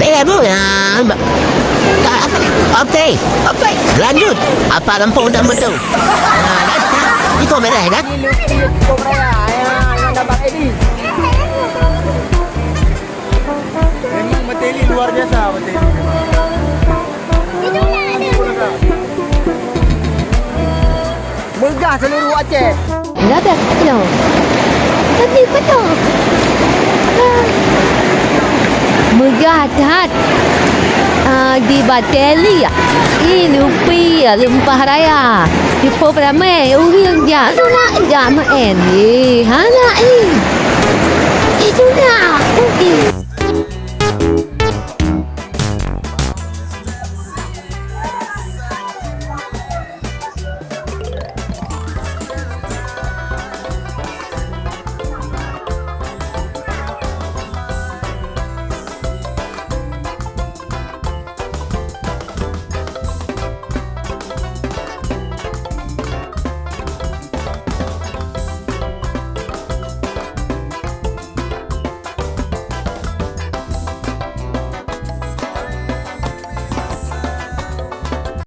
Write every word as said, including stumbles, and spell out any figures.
Eh, bu, ya, ba-, ka-, apa ni? Oke, oke, lanjut. Apa lampu udah betul? Nah, dah, dah. Iko beres, dah? Ini Lutfi Cobra ya, ya, yang ada Bang Edi. Memang Martelli luar biasa, Martelli memang. Meugah seluruh Aceh. Dah dah penuh. Tadi penuh. Meugah that. Ah, di Martelli. Ih, Lutfi, Leumpah Raya. Di Pop Ramai, ureueng jak, tu nak jak main. Eh, hana, eh.